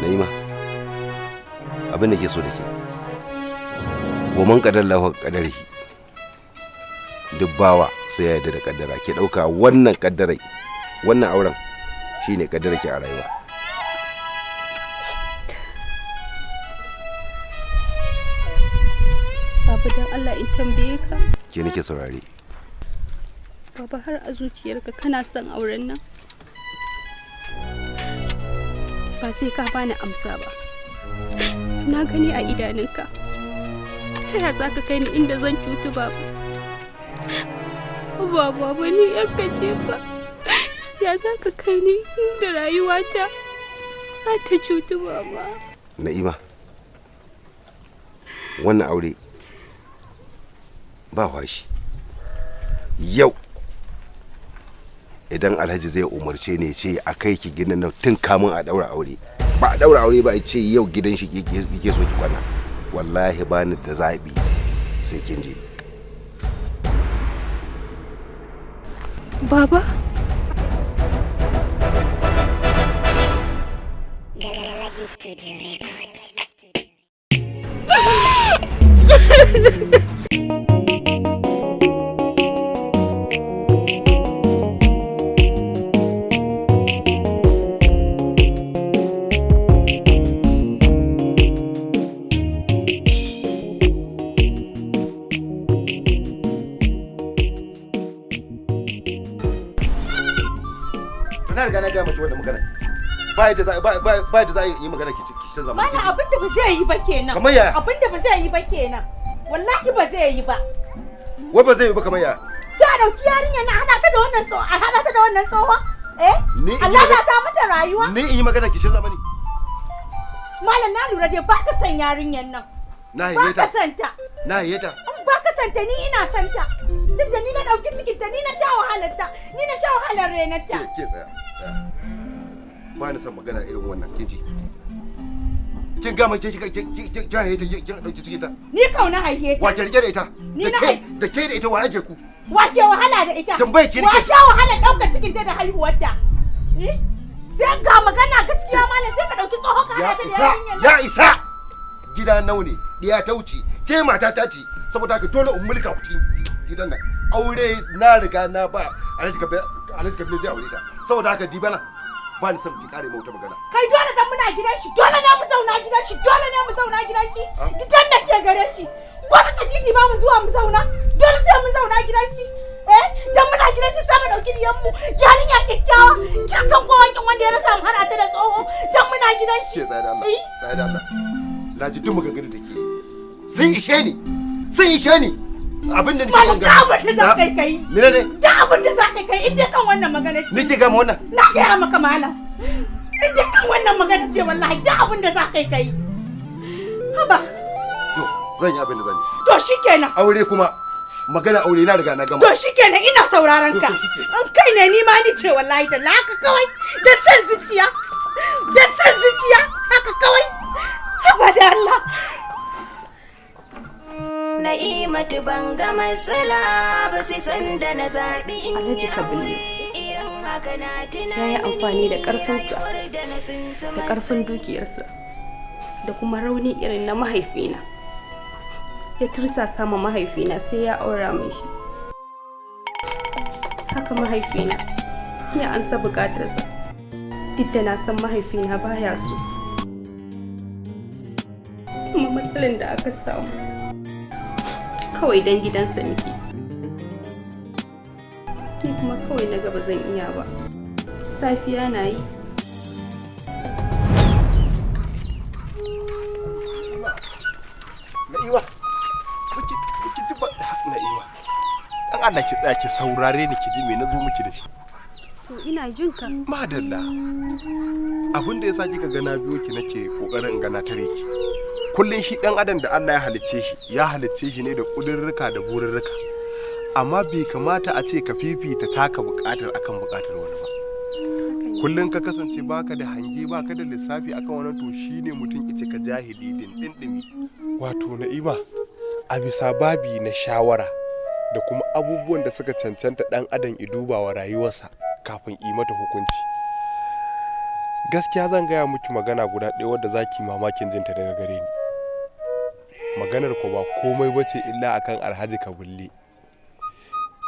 Na'ima, abin da ke so da ke, wa man qadar lahu qadarihi, duk bawa sai ya yarda da kaddara. Ke dauka wannan kaddarai, wannan auren shine kaddara ke a rayuwa. Baba, dan Allah in tambaye ka. Ke nake saurare. Baba, har a zuciyarka kana son auren nan? Ba sai ka bani amsa ba. Na gani a idanunka. Ta ya za ka kai ni inda zan cutu, baba? Ba baba, ni yanka ce ba. Ya za ka kai ni inda rayuwata za ta cutu, baba? Na'ima, wannan aure ba washi. Yau idan Alhaji zai umarce ne ce a kai ki gidan nan tun kamun a daura aure, ba a daura aure ba, a ce yau gidan shi kike so ki kwana, wallahi ba ni da zaɓi sai kin je. Baba. To, na riga na gaya mace wannan magana, ba yadda za ba yadda za a yi magana ki canza Mana mana. abin da ba zai yi ba kenan. Kamar yaya? Abin da ba zai yi ba kenan. Wallahi ba zai yi ba. Wai ba zai yi ba kamar yaya? Sai a ɗauki yarinya na hada ta da wannan tsohon, a hada ta da wannan tsohon. Eh? Ni in yi Allah magana- ta mata rayuwa. Ni in yi magana ki canza mani. Malam, na lura dai ba ka san yarinyar nan. Na Ba haihe ka ta. san ta. Na haihe ta. In ba ka san ta, ni ina san ta. Duk da ni na ɗauki cikin ta, ni na sha wahalar ta, ni na sha wahalar renar ta. Ke tsaya tsaya. Ba ni son magana irin wannan, kin ji? Kin gama ke kika kin haihe ta, kin dauki cikin ta. Ni kauna haihe ta. Wa ke rike da ita? Ni Da na ke da ke da ita, wa aje ku? Wa ke wahala da ita? Tambayar ki Wa nake. sha wahalar ɗaukar cikin ta da haihuwar ta? Eh? Sai ga magana gaskiya, malam, sai ka ɗauki tsohon ka Ya hada ta da isa. yarinyar nan. Ya isa. Gida nau ne, diya ta wuce ke mata ta ce, saboda haka dole in mulka ku cikin gidan nan. Aure na riga na ba Alhaji Kabir, Alhaji Kabir zai aure ta. Saboda haka dibana ba ni son ki kare mauta magana. Kai, dole dan muna gidan shi, dole ne mu zauna gidan shi, dole ne mu zauna gidan shi? Gidan da ke gare shi, ko bisa titi ba mu zuwa mu zauna, dole sai mu zauna gidan shi? Eh, dan muna gidan shi sai mu dauki diyan mu, yarinya kyakkyawa, kin san ko wankin wanda ya rasa, mu hana ta da tsoho dan muna gidan shi? Ke tsaya da Allah. Eh? Tsaya da Allah. Na ji duk maganganun da ke yi. Sun ishe ni, sun ishe ni. Abin da nake Malam, son da abin da za kai kai. Mene ne? Da abin da za kai kai, in dai kan wannan magana ce. Ni ce gama wannan? Na gaya maka, malam, in dai kan wannan magana ce, wallahi da abin da za kai kai. Haba. To, zan yi abin da zan yi. To shikenan. Aure kuma, magana aure na riga na gama. To shikenan, ina sauraron ka. To, shikenan. In kai ne, ni ma ni ce, wallahi da haka kawai, da san zuciya. Da san zuciya haka kawai. Haba da Allah. Na'imatu, ban ga matsala ba sai sanda na zaɓi in Alhaji yi Kabir aure irin haka na tuna ya yi amfani da mini ƙarfinsa rayuwar da na tsinci da ƙarfin dukiyarsa da kuma rauni irin na mahaifina, ya tursasa ma mahaifina sai ya aura min shi. Haka mahaifina ya ansa bukatarsa, duk da na san mahaifina baya so. Kuma matsalar da aka samu kawai don gidansa muke, ni kuma kawai na gaba zan iya ba. Safiya na yi. Na'ima, biki ji ba, Na'ima. Dan Allah ki tsaya ki saurare ni ki ji me na zo miki da shi. To, ina jin ka. Madalla. Abin da yasa kika ga na biyo ki, nake kokarin in ga na tare ki. Kullun shi dan adam da Allah ya halicce shi, ya halicce shi ne da kudurruka da bururruka. Amma bai kamata a ce ka fifita taka bukatar akan bukatar wani ba. Kullun ka kasance baka da hange, baka da lissafi akan wani, to shine mutum ice ka jahili din dindimi. Wato Na'ima, a bisa babi na shawara da kuma abubuwan da suka cancanta dan adam i duba wa rayuwarsa kafin yi mata hukunci. Gaskiya zan gaya miki magana guda ɗaya wadda za ki mamakin jinta daga gare ni. Maganar ko ba komai ba ce illa akan Alhaji Kabulle.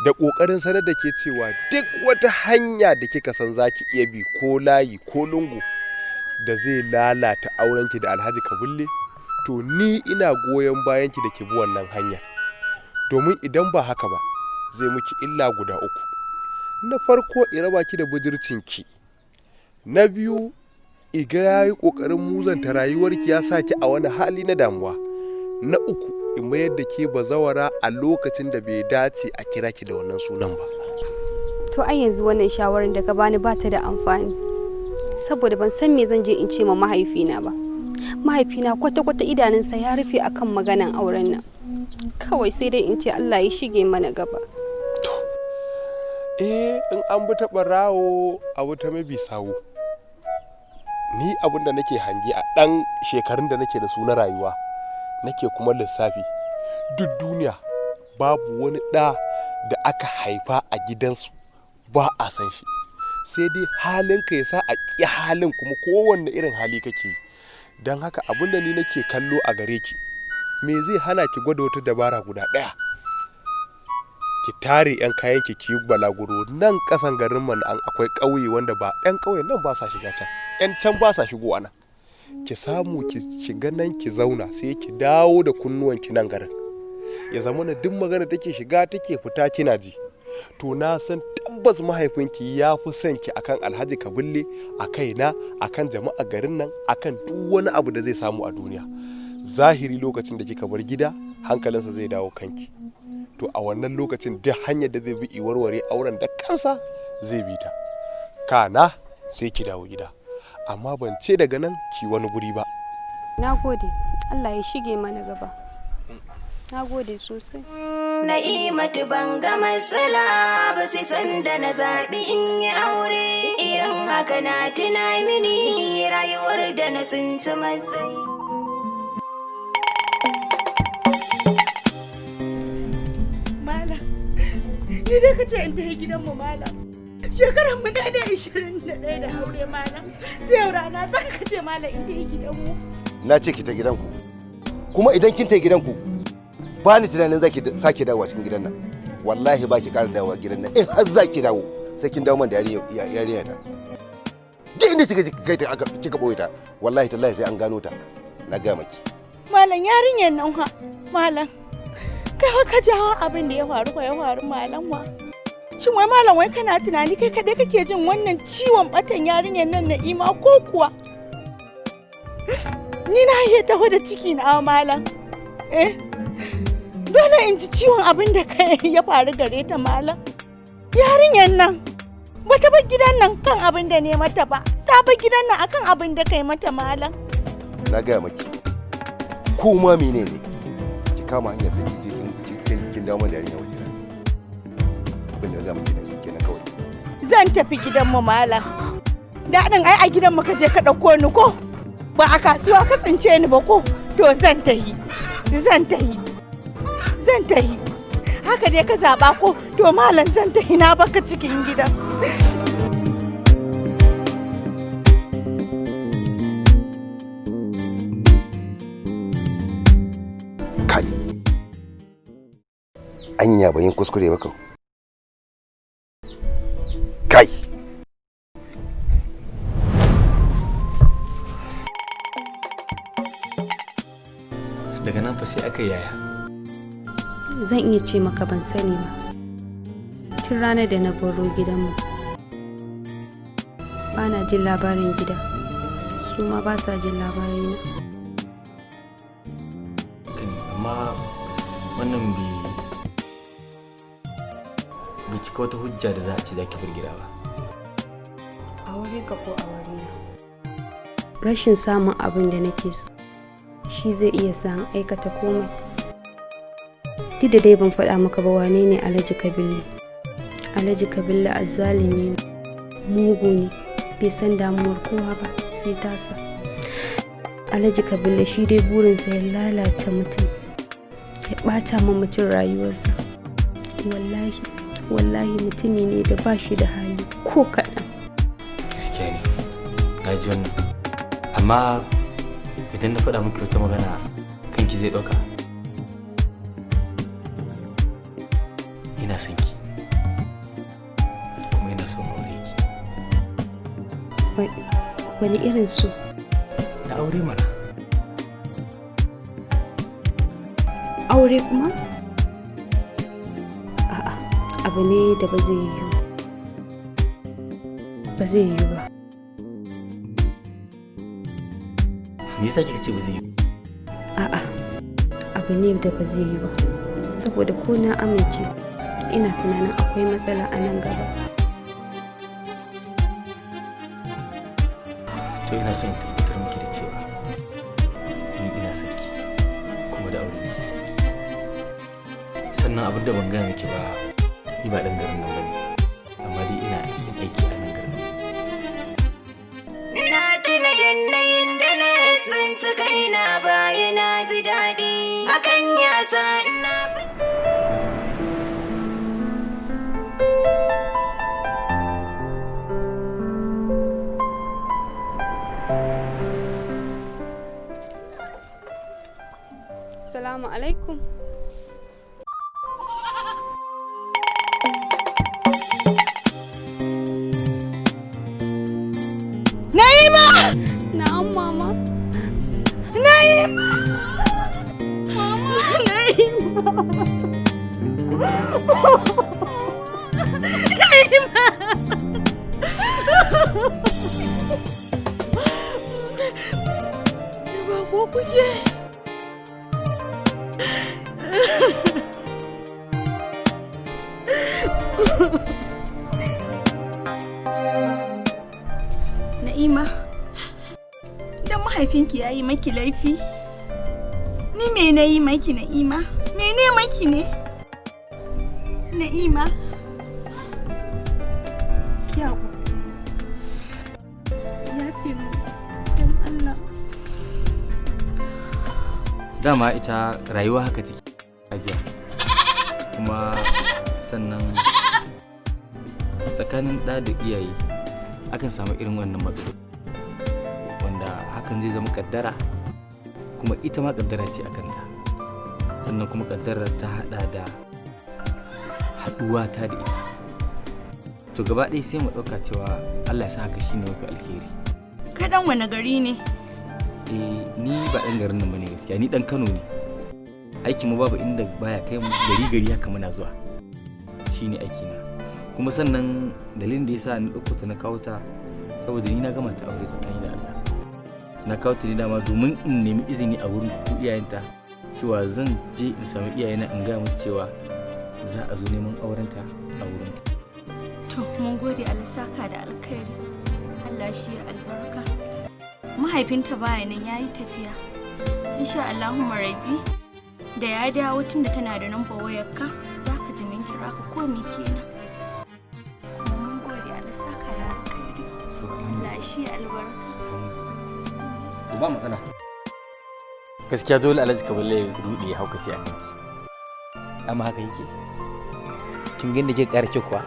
Da ƙoƙarin sanar da ke cewa duk wata hanya da kika san za ki iya bi, ko layi ko lungu da zai lalata aurenki da Alhaji Kabulle, to ni ina goyon bayanki da ki bi wannan hanyar. Domin idan ba haka ba, zai miki illa guda uku. Na farko, i raba ki da budurcinki. Na biyu, iga ya yi ƙoƙarin muzanta rayuwarki, ya sa ki a wani hali na damuwa. Na uku, in mayar da ke bazawara a lokacin da bai dace a kira ki da wannan sunan ba. To ai yanzu wannan shawarar da ka bani ba ta da amfani. Saboda ban san me zan je in ce ma mahaifina ba. Mahaifina kwata-kwata idanunsa ya rufe akan maganan auren nan. Kawai sai dai in ce Allah ya shige mana gaba. Eh, in an bi ta ɓarawo a bi ta mabi sawu. Ni abin da nake hange a ɗan shekarun da nake da su na rayuwa, nake kuma lissafi, duk duniya babu wani ɗa da aka haifa a gidansu ba a san shi, sai dai halinka ya sa a ƙi halin, kuma kowanne irin hali kake yi. Don haka abin da ni nake kallo a gare ki, me zai hana ki gwada wata dabara guda ɗaya? Ki tare 'yan kayan ki, ki yi balaguro nan kasan garin mu. An akwai ƙauye wanda ba ɗan ƙauyen nan ba sa shiga can, 'yan can ba sa shigowa nan. Ki samu ki shiga nan ki zauna, sai ki dawo da kunnuwan ki nan garin, ya zama na duk magana take shiga take fita kina ji. To na san tabbas mahaifinki ya fi son ki akan Alhaji Kabulle, a kaina, akan jama'a garin nan, akan duk wani abu da zai samu a duniya. Zahiri, lokacin da kika bar gida, hankalinsa zai dawo kanki. To a wannan lokacin duk hanyar da zai bi i warware auren da kansa zai bi ta. Kana sai ki dawo gida, amma ban ce daga nan ki wani guri ba. Na gode. Allah ya shige mana gaba. Na gode sosai. Na'imatu, ban ga matsala ba sai sanda na zaɓi in yi aure. Irin haka na tuna mini rayuwar da na tsinci matsayi. Malam, ni dai ka ce in tafi gidanmu, malam. Shekaran mu da 21 da aure, malam. Sai yau rana tsaka ka ce, malam, in tafi gidanmu. Na ce ki ta gidanku, kuma idan kin ta gidanku, ba ni tunanin za ki sake dawowa cikin gidan nan. Wallahi ba ki ƙara dawowa gidan nan. In har za ki dawo, sai kin dawo man da yarinya ta. Duk inda kika kai ta, kika boye ta, wallahi tallahi sai an gano ta, na gaya maki. Malam, yarinyar nan ha, malam. Kai fa ka jawo abin da ya faru ko ya faru, malam wa. Shin wai, malam, wai kana tunani kai kaɗai kake jin wannan ciwon batan yarinyar nan Na'ima ko kuwa? Ni na iya taho da ciki na, malam. Eh. Dole in ji ciwon abin da kai ya faru gare ta, malam. Yarinyar nan bata bar gidan nan kan abin da ne mata ba. Ta bar gidan nan akan abin da kai mata, malam. Na gaya maki, ko ma menene, ki kama hanya sai ki je kin dawo man da yarinya waje. Abin da na gaya maki kenan kawai. Zan tafi gidanmu, malam. Daɗin ai a gidan ka je ka ɗauko ni ko? Ba a kasuwa ka tsince ni ba ko? To zan tahi. Zan tahi. Zan tahi. Haka dai ka zaɓa ko? To malam, zan tahi, na baka cikin gidan. Kai, anya ban yin kuskure ba kau? Kai. Daga nan fa sai aka yi yaya? Zan iya ce maka ban sani ba. Tun ranar da na baro gidanmu, ba na jin labarin gida, su ma ba sa jin labarina. Kan amma wannan bai cika wata hujja da za a ce za ki bar gida ba. A wurinka ko a wurina, rashin samun abin da nake so shi zai iya sa in aikata komai. Duk da dai ban faɗa maka ba wane ne Alhaji Kabille. Alhaji Kabille azzalimi ne, mugu ne, bai san damuwar kowa ba sai tasa. Alhaji Kabille shi dai burinsa ya lalata mutum, ya ɓata ma mutum rayuwarsa. Wallahi wallahi, mutumi ne da ba shi da hali ko kaɗan. Gaskiya ne. Na ji wannan. Amma idan na faɗa miki wata magana kanki zai ɗauka. Ina son ki. Kuma ina son aure ki. Wani irin so? Na aure mana. Aure kuma? A'a, abu ne da ba zai yiwu. Ba zai yiwu ba. Me yasa kika ce ba zai yiwu? A'a, abu ne da ba zai yiwu ba. Saboda ko na amince, ina tunanin akwai matsala a nan gaba. To ina son in tabbatar miki da cewa ni ina son ki kuma da aure nake son ki. Sannan abin da ban gaya miki ba, ni ba ɗan garin nan bane, amma dai ina yin aiki a nan garin. Na tuna yanayin da na tsinci kaina baya na ji daɗi. Hakan ya sa ina Assalamu alaikum. Na'ima! Na'am mama. Na'ima! Mama! Na'ima! Na'ima! Da bako kuke? Na'ima, dan mahaifinki ya yi maki laifi. Ni me na yi maki Na'ima? Mene maki ne? Na'ima. Ki haƙuri. Yafe mu. Don Allah. Dama ita rayuwa haka take ajiya. Kuma sannan tsakanin ɗa da iyaye akan samu irin wannan matsaloli wanda hakan zai zama kaddara, kuma ita ma kaddara ce a kanta. Sannan kuma kaddarar ta hada da haɗuwa ta da ita. To gaba ɗaya sai mu ɗauka cewa Allah ya sa haka shine mafi alheri. Kai dan wani gari ne? Eh, ni ba ɗan garin nan bane gaskiya, ni ɗan Kano ne. Aikin mu babu inda baya kai mu, gari gari haka muna zuwa. Shine aiki na. Kuma sannan dalilin da yasa na ɗauko ta na kawo ta saboda ni na gama ta aure tsakani da Allah. Na kawo ta ne dama domin in nemi izini a wurin ku iyayenta cewa zan je in sami iyayena in gaya musu cewa za a zo neman aurenta a wurin. To, mun gode Allah saka da alkhairi. Allah shi ya albarka. Mahaifinta baya nan yayi tafiya. Insha Allahumma rabbi da ya dawo tunda tana da number wayarka za ka ji mun kira ka ko me kenan. Kuma mun gode Allah saka da alkhairi. Allah shi ya albarka. To ba matsala. Gaskiya dole Alhaji Kaballe ya rude ya haukace a kanki. Amma haka yake. Kin ga inda kika ƙara kyau kuwa?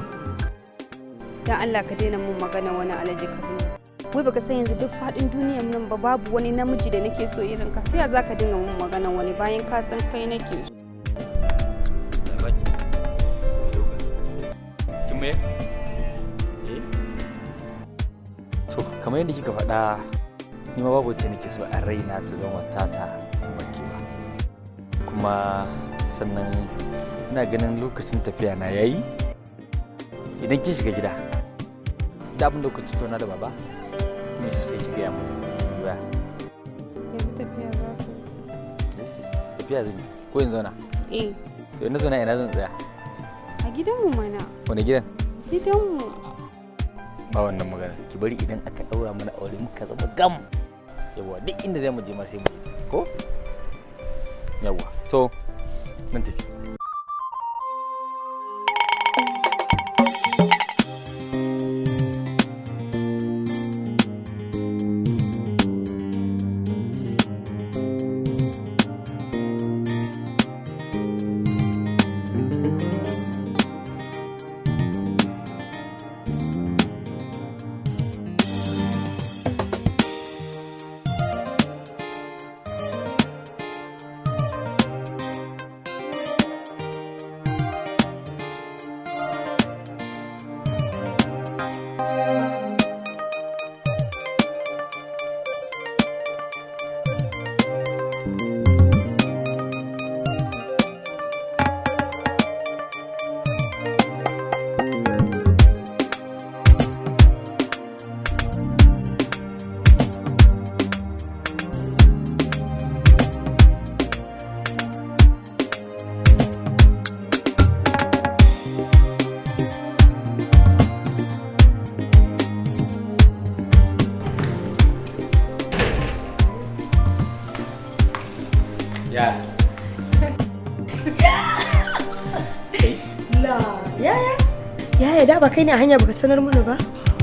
Dan Allah ka daina mun magana wani Alhaji Kabiru. Wai baka san yanzu duk faɗin duniyar nan ba babu wani namiji da nake so irin ka. Sai ya zaka dinga mun magana wani bayan ka san kai nake so. Kin me? Eh? To kamar yadda kika faɗa ni ma babu wacce nake so a raina ta zama tata in ba ke ba. Kuma sannan ina ganin lokacin tafiya na yayi. Idan kin shiga gida da abin da kuka tattauna da baba ni so sai ki gaya mun. Lura. Yanzu tafiya za ka yi? Yes, tafiya zan yi. Ko in zauna? Eh. To in na zauna ina zan tsaya? A gidanmu mana. Wane gidan? Gidanmu. Ba wannan magana. Ki bari idan aka daura mana aure muka zama gam. Yawwa, duk inda zai mu je ma sai mu je. Ko? Yawwa. To, mun tafi. Ya. La, yaya? Yaya, da ba kai ne a hanya baka sanar mana ba?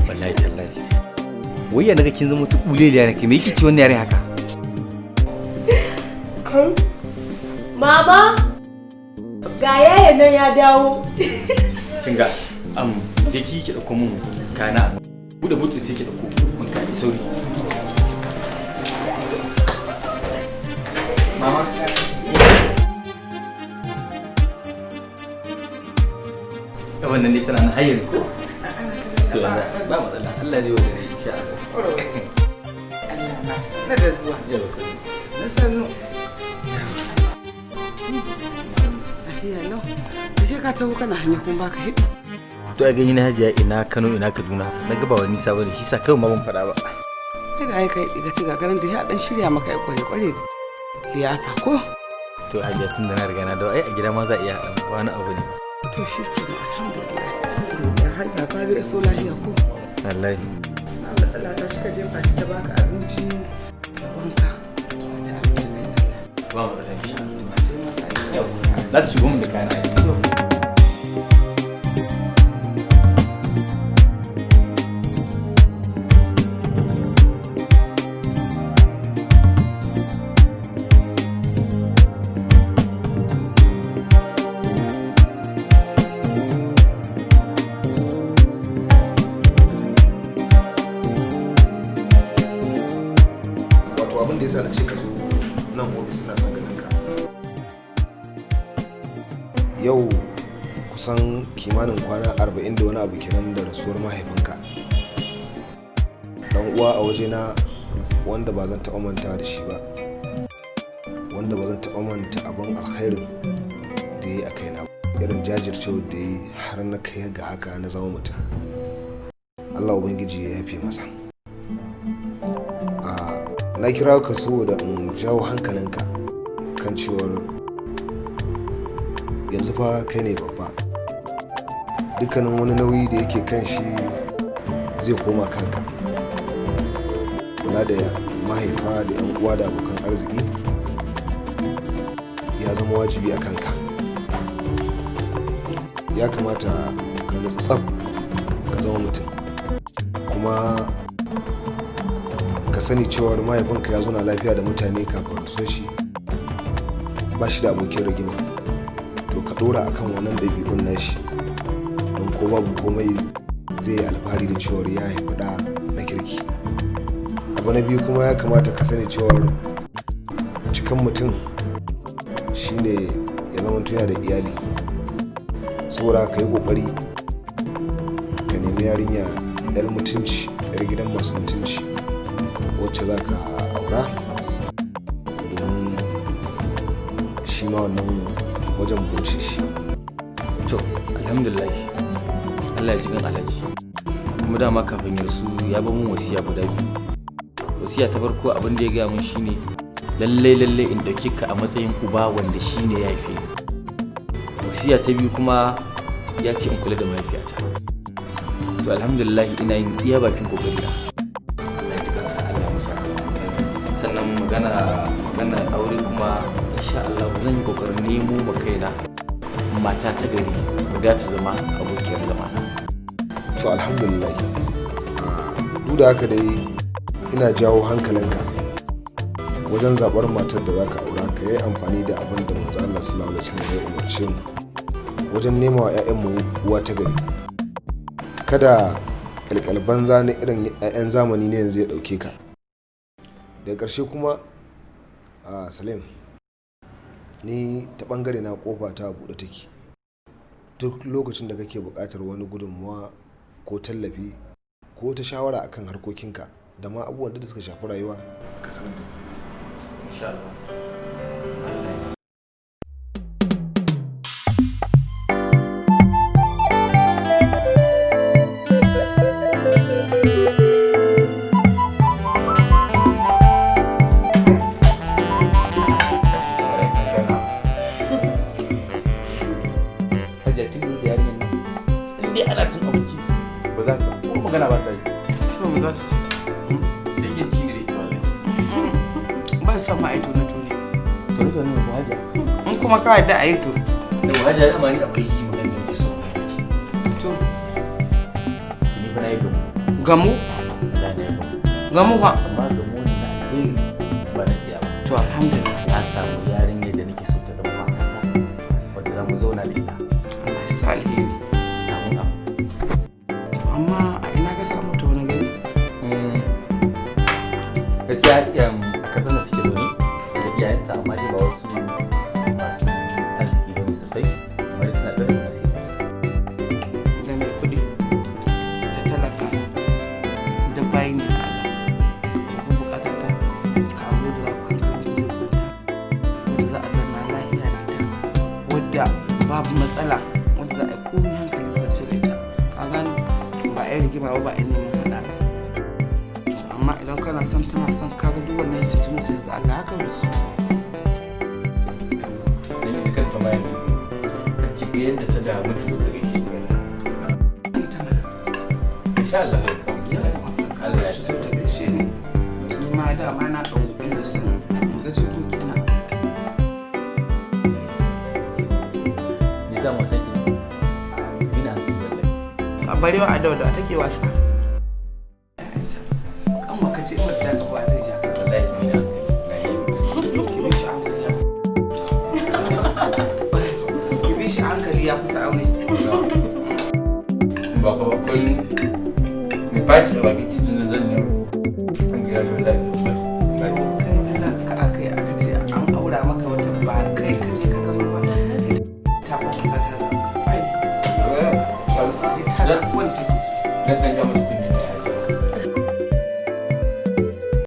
Wallahi tallahi. Wai ya naga kin zama tukuleliya ne ke, me yake ci wannan yare haka? Kai? Mama? Ga yaya nan ya dawo. Kinga, je ki dauko mun kana. Bude butu sai ki dauko mun kai sauri. Mama. Wannan dai tana nan har yanzu ko? To yanzu ba matsala, Allah zai wada insha Allah. Allah na sanar da zuwa. Yau sai. Na sannu. Lafiya lau. Ashe ka taho kana hanya kuma baka hidi. To a gani na Hajiya, ina Kano ina Kaduna, na ga ba wani nisa bane, shi sa kawai ma ban faɗa ba. Kada ai kai diga ci gagarin da ya dan shirya maka ai kware kware liyafa ko? To Hajiya, tun da na riga na dawo, ai a gida ma za a iya haɗa wani abu ne. To shi kenan, alhamdulillah. Ya hanya ka dai so lafiya ko? Wallahi. Na matsala ta shi ka je faci ta baka abinci da wanka. Ka ci abinci kai sallah. Ba mu da insha Allah. Yau za ta shigo mun da kayan aiki. Wato abin da yasa na ce ka zo nan ofis, ina son ganin ka. Yau kusan kimanin kwana 40 da wani abu kenan da rasuwar mahaifinka, dan uwa a wajena, wanda ba zan taɓa manta da shi ba, wanda ba zan taɓa manta abin alkhairin da ya yi a kaina ba, irin jajircewar da ya yi har na kai ga haka na zama mutum. Allah Ubangiji ya yafe masa. A na kira ka saboda in jawo hankalinka kan cewar yanzu fa kai ne babba, dukkanin wani nauyi da yake kan shi zai koma kanka, kula da mahaifa da 'yan uwa da abokan arziki ya zama wajibi a kanka. Ya kamata ka nutsu tsaf, ka zama mutum, kuma ka sani cewar mahaifinka ya zauna lafiya da mutane kafin rasuwar shi, ba shi da abokin rigima. To ka dora akan wannan ɗabi'un nashi, don ko babu komai zai yi alfahari da cewar ya haifi ɗa na kirki. Abu na biyu kuma, ya kamata ka sani cewar cikan mutum shine ya zama yana da iyali. Saboda ka yi ƙoƙari ka nemi yarinya 'yar mutunci, 'yar gidan masu mutunci, wacce za ka aura, domin shi ma wannan wajen wuce shi. To alhamdulillah, Allah ya ji kan Alhaji. Kuma dama kafin ya rasu ya ba mun wasiya guda biyu. Wasiya ta farko, abin da ya gaya mun shine lallai lallai in dauke ka a matsayin uba wanda shine ya haife ni. Wasiya ta biyu kuma, ya ce in kula da mahaifiyata. To alhamdulillah, ina yin iya bakin kokarina. Allah ya ji kansa, Allah musa. Sannan magana aure kuma, insha Allah zan yi kokarin nemo ma kaina mata ta gari wadda ta zama abokiyar zama. To alhamdulillah. Duk da haka dai, ina jawo hankalinka wajen zaɓar matar da zaka aura, ka yi amfani da abin da manzo Allah sallallahu alaihi wasallam ya umarce mu wajen nema wa 'ya'yanmu uwa ta gari. Kada kalkal banza na irin 'ya'yan zamani ne yanzu ya ɗauke ka. Daga ƙarshe kuma, a Salim, ni ta ɓangare na kofa ta buɗe take. Duk lokacin da kake buƙatar wani gudunmuwa ko tallafi ko ta shawara akan harkokinka da ma abubuwan da suka shafi rayuwa, ka sanar da ni. Insha Allah. Allah. Hajiya, kin lura da yarinyar nan? In dai ana cin abinci ba za ta ko magana ba ta yi. To mu za ta ci. Dangin ci ne da ita wallahi. Ban san ma ai tone tone. To ne ko, Hajiya? In kuma ka yarda a yi, to. Da Hajiya, dama ni akwai magana da nake so. To. Ni fa na yi gamu. Gamu? Allah, na yi gamu. Gamu ba? Amma gamu ne na alheri, ba na siya ba. To, alhamdulillah. Na samu yarinyar da nake so ta zama matata, wadda za mu zauna da ita. Allah ya sa alheri. Amin, amin. To, amma a ina ka samu ta, wani gari? Gaskiya a Katsina suke zaune da iyayenta, amma dai ba wasu masu arziki bane sosai, amma dai suna ɗaukar asirin su. Da mai kuɗi da talaka da bayi ne na Allah. Babban bukata ta, ka aure da za ku hankalin ku zai kwanta, wadda za a zanna lahiya da ita, wadda babu matsala, wadda za a yi komai hankali kwance da ita, ka gane? Ba a yi rigima ba, ba a yi neman faɗa ba. Amma idan kana son, tana son, kaga duk wannan tuntuni sai ga Allah haka da su. Dan ita kanta ma yanzu kar ki ga yadda ta damu ta zo ta gaishe ki. Ita mana. Insha Allah zai kawo ki. Allah ya ta zo ta gaishe ni. Ni ma dama na ɗan ina son in ga jikokina. Ni za mu san ki ina hankali wallahi. A barewa a dauda take wasa. Kan maka ce in ba ta ba zai ja. Wallahi ki ina hankali na yi. Ki bi shi a hankali ya ki bi shi a hankali, ya kusa aure. Ba ko akwai mai faci a bakin titin nan, zan ne an kira shi wallahi.